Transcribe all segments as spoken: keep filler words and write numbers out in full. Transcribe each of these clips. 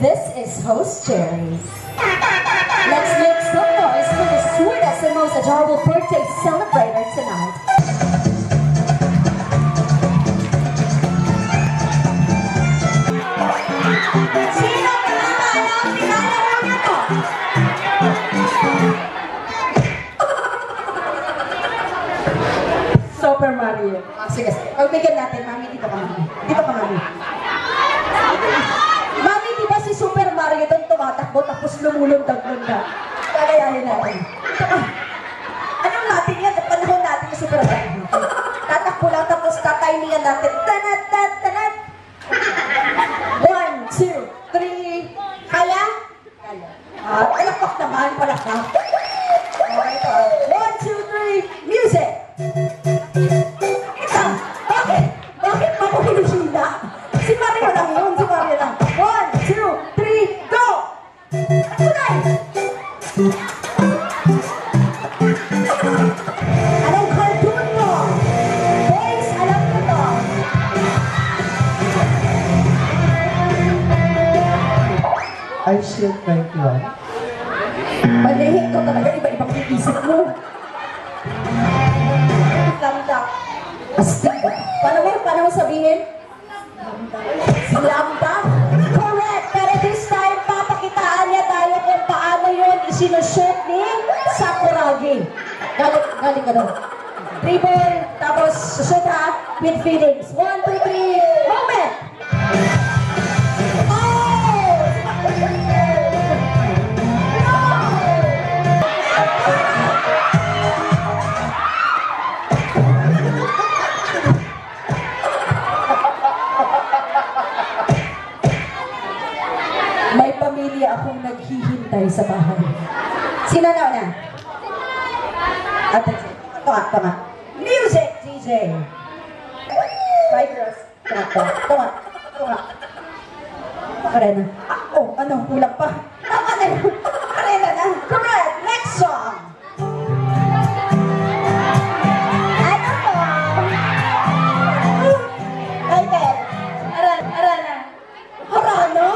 This is host Cherry. Let's make some noise for the sweetest and most adorable birthday celebrator tonight. Sino ang nakakaalam? Kilala mo na to. Super Mario. Ah, sige, sige. Pagbigyan natin, Mami, dito ka, Mami. Dito ka, Mami. Mami, di ba si Super Mario doon tumatakbo tapos lumulundag-lundag? Kagayahin natin. Dito ka. Anong natin yan? Panahon natin yung Super Mario. Tatakbo lang tapos tatimingan natin. Tanat, tat, tanat. One, two, three. Kaya? Ah, palakpak naman, palakpak. Okay, pa. One, two, three, music! Ito, bakit? Bakit mo ako hinihila? Si Mario lang yun, si Mario lang. One, two, three, go! Tulay! Anong cartoon mo? Boys, alam ko to. I should thank you. Maliit ko talaga, iba-ibang isip mo. Lamda. Astig. Paano mo, paano mo sabihin? Slam dunk? Correct! Pero this time, papakitaan niya tayo kung paano yun isinushoot ni Sakuragi. Galing, galing ka doon. Dribble, tapos shoot ha, with feelings. One, two, three, moment! Oh! May pamilya akong naghihintay sa bahay. Sino na una? Ate, ito nga, ito nga. Music, D J. Five years. Ito nga, ito nga, ito nga. Karena. Ah, oh, ano, kulang pa. Tama na yun. Karena na. Correct. Next song. Ano to? Ay, Ted. Aran, arana. Arana?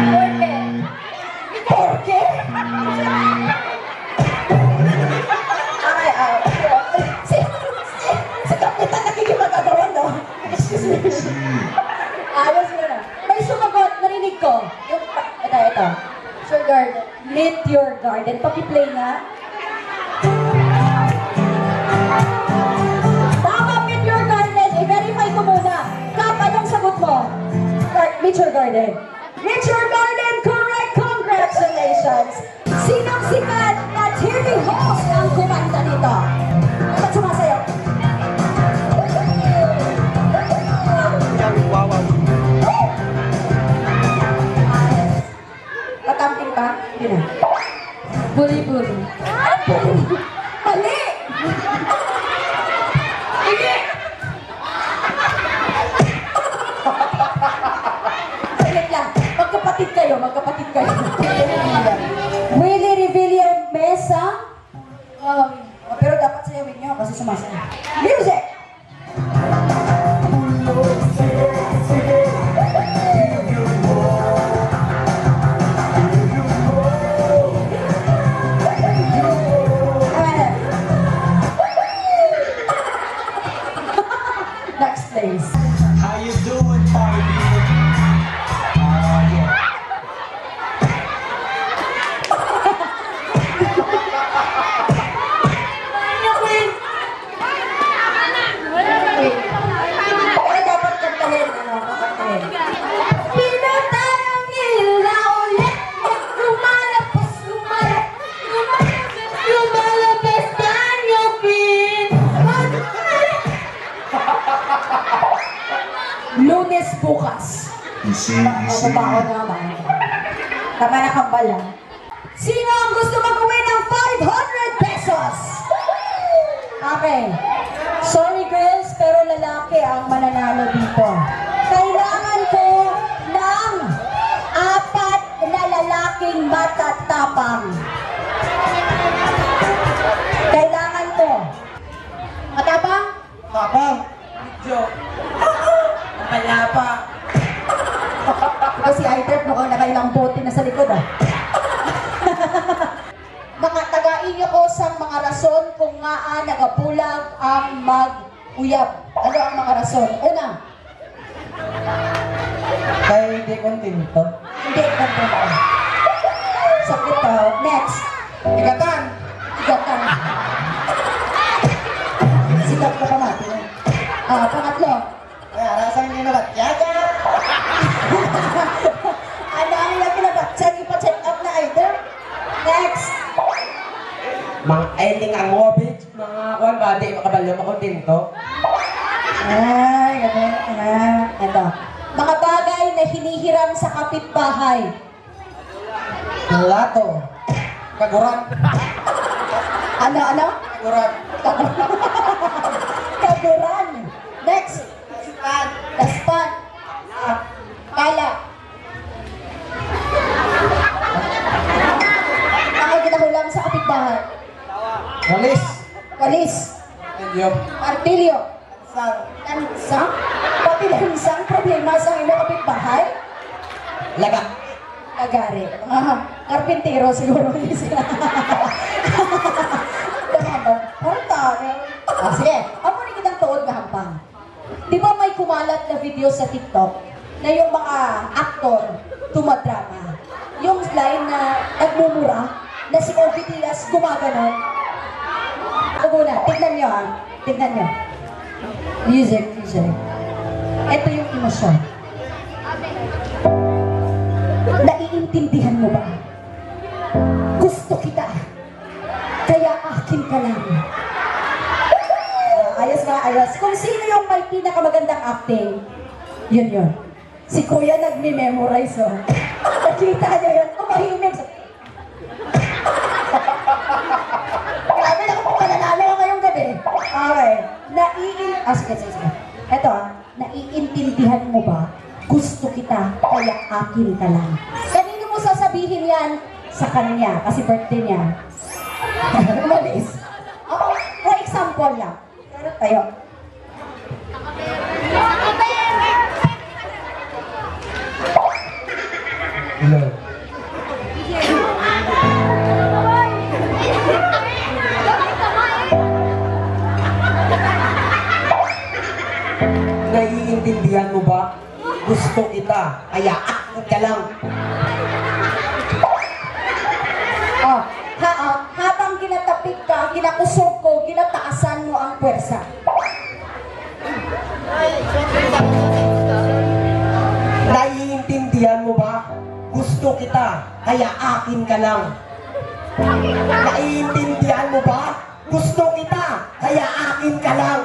Porke. Porke? Ay, ah, si, si, si Kapitan nakikipag-agawan, no? Excuse me. Ayos mo na. May sumagot, narinig ko. Yung, ito, ito. Sir Garden. Meet your garden. Paki-play nga. Tama, meet your garden. I-verify ko muna. Kap, anong sagot mo? Meet your garden. Meet your garden. Correct. Congratulations. Sinong sikat na T V host ang kumanta nito? Dapat sumasayaw. Wow, wow. Ayos. Patamping pa? Hindi na. Buli-buli. Mali! Hindi! Saglit lang. Magkapatid kayo, magkapatid kayo. Willie Revilla Mesa. Oh, pero dapat sayawin nyo kasi sumasayaw. Music! Next, please. How you doing, party? Ah, yeah. Ay, dapat kantahin, ano, kakantahin. Pinatay ang ilaw ulit, lumalabas, lumalabas, lumalabas, lumalabas, Tanyo Queen. Lunes bukas. Isi, isi. Mabaho na ba? Tama na, kambal, ah. Sino ang gusto mag-win ng five hundred pesos? Okay. Sorry, girls, pero lalaki ang mananalo dito. Kailangan ko ng apat na lalaking matatapang. Kailangan ko. Matapang? Papa, medyo. Ang palapa. Si Albert mukhang nakailang bote na sa likod, ah. Mga taga-Ilocos ang mga rason kung ngaa nagabulag ang mag-uyab. Ano ang mga rason? Una, kay di kontento. Hindi kontento. Sakit to. Next. Igatan. Igatan. Sikat ka pa natin. Ah, pangatlo. Ay, arasang di na ba? Tiyaga! Ano ang lagi na ba? Check, ipa-check up na, idol. Next. Mga ending ang ngobit. Mga kuwan ba, di makabalyo, makontento? Ay, gabi. Ah, ito. Mga bagay na hinihiram sa kapitbahay. Plato. Kaguran. Ano, ano? Kaguran. Kaguran. Next. Daspan. Daspan. Kala. Ang ginahulam sa kapitbahay. Walis. Walis. Martilyo. Martilyo. Lansang. Lansang? Pati lansang, problema sa imo kapitbahay? Laga. Lagari. Ah, karpintero siguro ni sila. Tama ba? Parang tayo. Ah, sige. Amo ni kitang tuod nga hampang. Di ba may kumalat na video sa TikTok na yung mga aktor tumadrama? Yung line na nagmumura na si Ogie Diaz gumaganon. Ako muna, tignan nyo, ah. Tignan nyo. Music, music. Ito yung emosyon. Naiintindihan mo ba? Gusto kita. Kaya akin ka lang. Ah, ayos ba? Ayos. Kung sino yung may pinakamagandang acting, yun yun. Si Kuya nagme-memorize, oh. Nakita niya yan. Tumahimik. Grabe na kung mananalo ka ngayong gabi. Okay. Naiin-, ah, sige, sige, sige. Eto, ah. Naiintindihan mo ba? Gusto kita, kaya akin ka lang. Kanino mo sasabihin yan? Sa kanya, kasi birthday niya. Umalis. Ako, for example lang. Pero tayo. Hello. Naiintindihan mo ba? Gusto kita, kaya akin ka lang. Oh, ha, oh, habang ginatapik ka, ginakusog ko, ginataasan mo ang puwersa. Naiintindihan mo ba? Gusto kita, kaya akin ka lang. Naiintindihan mo ba? Gusto kita, kaya akin ka lang.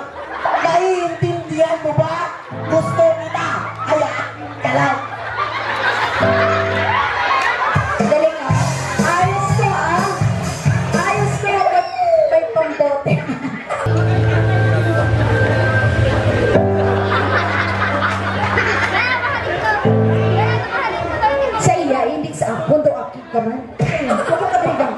Naiintindihan mo ba? Gusto kita, kaya akin ka lang. Galing, ah. Ayos ko, ah. Ayos ko, ah. May, may pambote. Sa iya, hindi sa ako, do ako. Kaman? Kapakadrigan.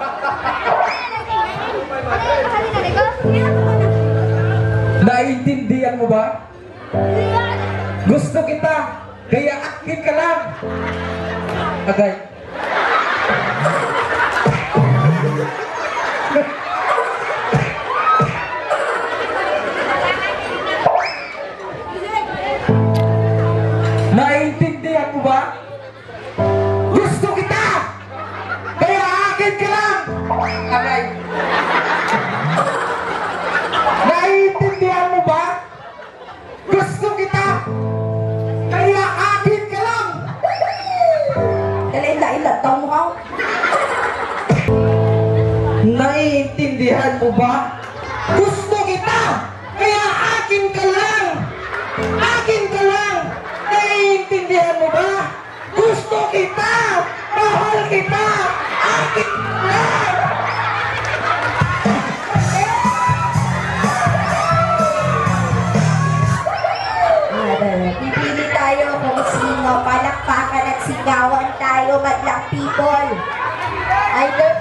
Naiintindihan mo ba? Gusto kita, kaya akin ka lang. Agay. Naiintindihan mo ba? Gusto kita! Kaya akin ka lang! Aray! Naiintindihan mo ba? Gusto kita! Kaya akin ka lang! Dali, dali, dali, tao mo, ha? Naiintindihan mo ba? Gusto kita! Kaya akin ka lang! Akin ka lang! Naiintindihan mo ba? Gusto kita! Mahal kita! Akin ka! Pipili tayo kung sino. Palakpakan at sigawan tayo, madlang people. Idol,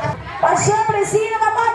at syempre, sino naman